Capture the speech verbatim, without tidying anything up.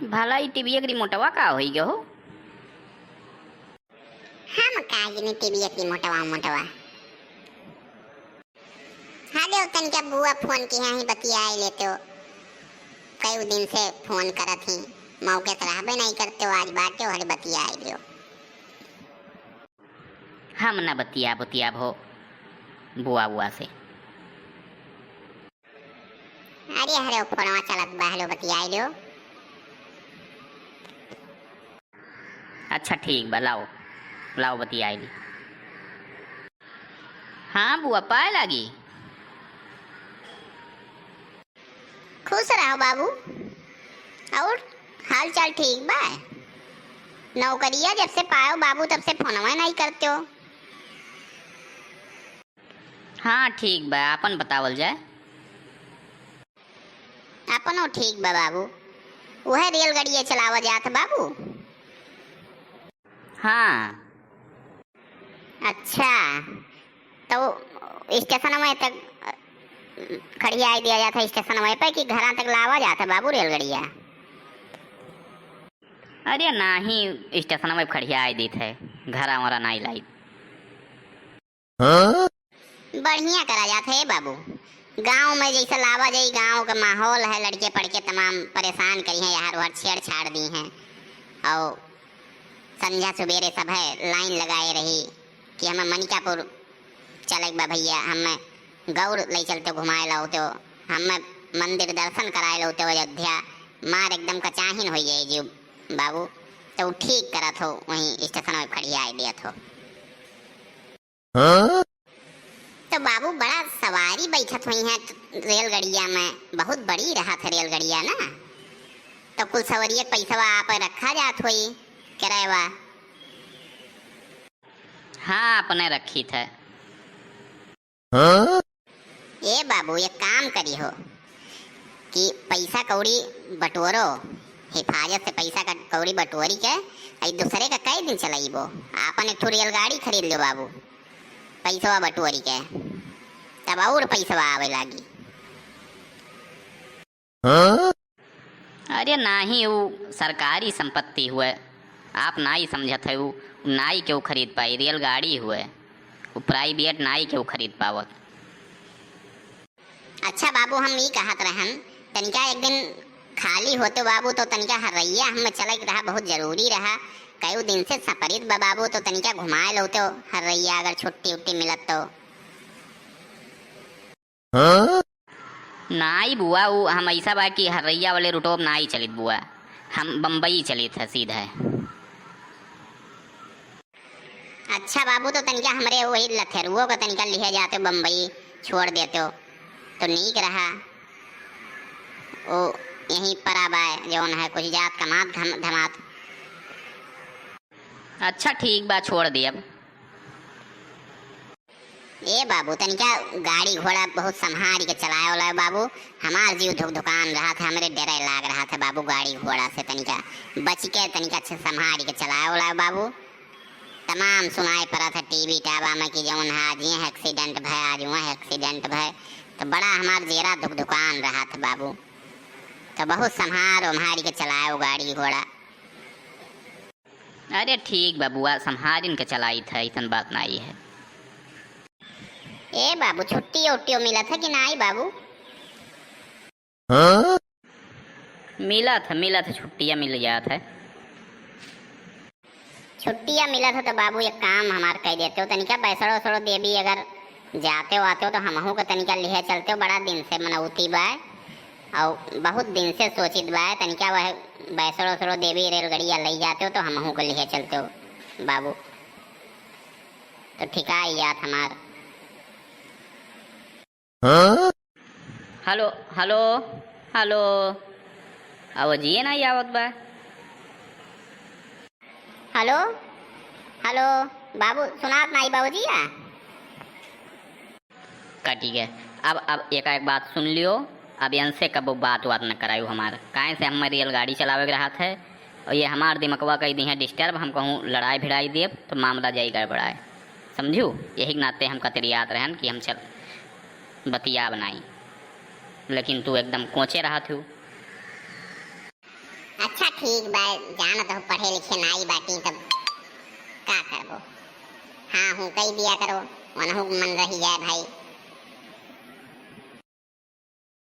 भला ई टीवीया के रिमोटवा का होई गयो हो? हम का जनी टीवीया के रिमोटवा मोटवा। हाँ देव, तनिका बुआ फोन किहे ही, बतियाई लेते हो। कई दिन से फोन करत ही, मौके से रहबे नहीं करते हो, आज बाटे हो, हरे बतियाई लियो। हम ना बतिया बतियाब हो बुआ बुआ से। अरे हरे फोनवा चलत बा, हेलो बतियाई लियो। अच्छा ठीक बा, लाओ लाओ बतियाई ली। हाँ बुआ, पाए लागी। खुश रहो बाबू। और हाल चाल ठीक बा? नौकरिया जब से पायो बाबू, तब से फोनवा नहीं करते हो। हाँ ठीक बा, आपन बतावल जाए। अपनो ठीक बा बाबू। वह रेलगाड़िया चलावा जात बाबू? हाँ। अच्छा, तो स्टेशन में तक खड़ियाई दिया जात है, स्टेशन में पे कि घरा तक लावा जात है बाबू रेलगाड़िया? अरे नाही, स्टेशन में खड़ियाई दीत है, घरा वरा नाही लाई। हाँ? बढ़िया करा जात है बाबू। गांव में जैसे लावा जाई, गांव का माहौल है, लड़के पड़के तमाम परेशान करी हैं, यहाँ वहाँ छेड़छाड़ दी हैं। और संझा सुबेरे सब है लाइन लगाए रही कि हमें मनिकापुर चले बा भैया, हमें गौर ले चलते घुमाए लाओ तो, हमें मंदिर दर्शन कराए लाओ तो अयोध्या। मार एकदम कचाहिन हो जाए जी बाबू। तो ठीक करत हो, वहीं स्टेशन में खड़ियाए दियत हो। हाँ? तो बाबू, बड़ा सवारी बैठत हुई है रेलगड़िया में, बहुत बड़ी रहत है रेलगड़िया ना, तो कुल सवरिया के पैसवा आप रखा जात हुई किरायवा? हाँ, अपने रखी थे। हाँ? ए बाबू, एक काम करी हो कि पैसा कौड़ी बटोरो, हिफाजत से पैसा का कौड़ी बटोरी के, आई दूसरे का कई दिन चलाइबो, आपन एक ठो रेलगाड़ी खरीद लो बाबू, पैसवा बटोरी के, तब और पैसवा आवे लागी। हाँ? अरे नाही, उ सरकारी संपत्ति हुए, आप नाही समझत है, उ, उ नाही केहू खरीद पाई, रेलगाड़ी हुए, उ प्राइवेट नाही केहू खरीद पावत। अच्छा बाबू, हम ई कहत रहन, तनिका एक दिन खाली होते बाबू, तो तनिका हर्रैया हमें चले के रहा, बहुत जरूरी रहा। कई दिन से सपरित बा बाबू, तो तनिका घुमाए लो तो हर्रैया, अगर छुट्टी उट्टी मिलत तो। हाँ? नाई बुआ, उ हम ऐसा बा कि हर्रैया वाले रूटो में नाई चलित बुआ, हम बम्बई चलित है सीधा। अच्छा बाबू, तो तनिका हमरे वही लथेरुओ का तनिका लिहे जाते बम्बई, छोड़ देते हो तो नीक रहा। ओ यहीं पर आबा जौन है कुछ जात कमात घम-, धमात। अच्छा ठीक बा, छोड़ दियब। ए बाबू, तनिका गाड़ी घोड़ा बहुत संभारी के चलाए वाला है बाबू। हमार जीव धुक धुकान रहा था, हमरे डरे लाग रहा था बाबू, गाड़ी घोड़ा से तनिका बच के, तनिका अच्छा संभारी के चलाए वाला है बाबू। तमाम सुनाई पड़ा था टीवी टावा में कि जौन है आज ये एक्सीडेंट भय, आज वह एक्सीडेंट भय, तो बड़ा हमार जेरा धुक धुकान रहा था बाबू। तो बहुत संभार उम्हारी के चलाए वो गाड़ी घोड़ा। अरे ठीक बा बुआ, संभारिन के चलाइत है, ऐसन बात नाई है। ए बाबू, छुट्टी उट्टियो मिलत है कि नाई बाबू? हाँ? मिलत है, मिलत है, छुट्टिया मिल जात है। छुट्टिया मिलत है तो बाबू एक काम हमार कह देते हो, तनिका वैष्णो वैष्णो देवी अगर जाते हो आते हो तो हमहू के तनिका लिहे चलते हो, बड़ा दिन से मनौती बा। और बहुत दिन से सोचित बा, तनिका वह वैष्णो वैष्णो देवी रेलगड़िया ले जाते हो तो हमहू को लिहे चलते हो बाबू, तो ठिका ही याद हमार। हाँ? हेलो, हेलो, हेलो, आवाजिए ना आवत बा। हेलो, हेलो, बाबू सुनात नाई बाबूजी या? कटी गए। अब, अब एकाएक बात सुन लियो, अब इनसे कबो बात वात न करायो हमार, काहे से हमें रेलगाड़ी चलावे के रहत है और ये हमार दिमकवा कई दी है डिस्टर्ब, हम कहूँ लड़ाई भिड़ाई देब तो मामला जाई गड़बड़ाए, समझू? यही के नाते हम कतरियात रहन कि हम चल बतिया बनाई, लेकिन तू एकदम कोचे रहत हूँ। अच्छा ठीक बा, जानत हो पढ़े लिखे नाई बाटी, तब का करबो। हाँ हूँ कही दिया करो, वनहु के मन रही जाए भाई।